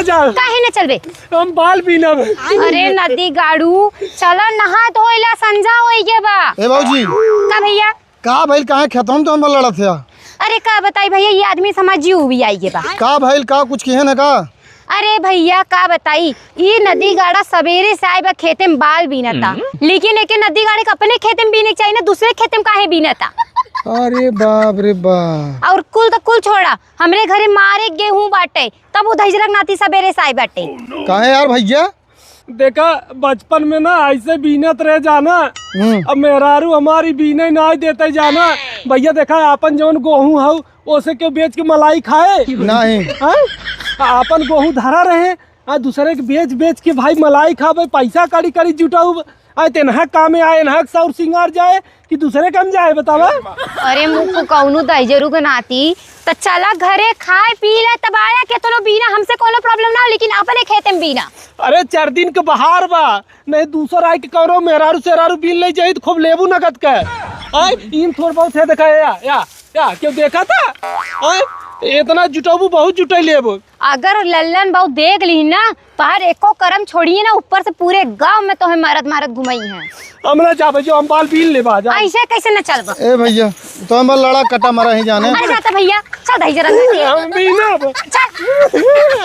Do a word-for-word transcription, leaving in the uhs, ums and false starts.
जा। काहे न चलबे? हम बाल बीनब। अरे नदी गाड़ू, चला नहा धोइला, संझा होइगे बा। ए भौजी। का भइया? का भइल, काहे खेतवा में तो हम लड़त है? अरे का बताई भइया, ई आदमी से हमार जीव उबियाइगे बा। का भइल, का कुछ किहे न का? अरे भइया का बताई, ई नदी गाड़ा सबेरे से आए बा खेते में बाल बीनता, हम्म। लेकिन एके नदी गाड़े के अपने खेते में बीने के चाहिए ना, दूसरे खेते में काहे बीनता? अरे बाप रे बाप। और कुल तो कुल छोड़ा, हमरे घरे मारे गेहूं बाटे, तब उ धैजरक नाती सबेरे से आए बाटे। काहे यार भइया? देखा, बचपन में ना ऐसे बीनत रहे जाना। हम्म। अब मेहरारू हमारी बीने ना देते जाना। भइया देखा, आपन जौन गोहूं हऊ, ओसे केहू बेच के मलाई खाए? नहीं। हाँ? आपन गोहूं धरा रहे, आ दूसरे के बेच बेच के भाई मलाई खाबे, पैसा कड़ी कड़ी जुटाऊ। आ तेनहा कामे आए, एनहा के सौर सिंगार जाए कि दूसरे काम जाए, बतावा? अरे मुक्कू, कौनो दहिजरू के नाती, त चला घरे खाए पी ले, तब आया केतनो बीना, हमसे कौनो problem ना हो, लेकिन अपने खेते में बीना। अरे चार दिन के बहार बा, नहीं दूसर आए के कौनो मेहरारू सेहरारू बीन ले जाई त खूब लेबू नगद के। आए, इन थोड़ बहुत है, देखा, या, या, या, केहू देखा था? आए, इतना जुटाबू, बहुत जुटाई लेबू। अगर लल्लन बाबू देख ली ना, तोहार एको करम छोड़िए ना, ऊपर से पूरे गांव में तोहे मारत मारत घुमाई हैं। हम ना जाबे, जो हम बाल बीन लेबा, जा। ऐसे कैसे न चलबा? ए भइया, तो हम लड़ा कटा मरा ही जाने। अरे जाता भइया, चल दही जरा। हम बीनब। चल।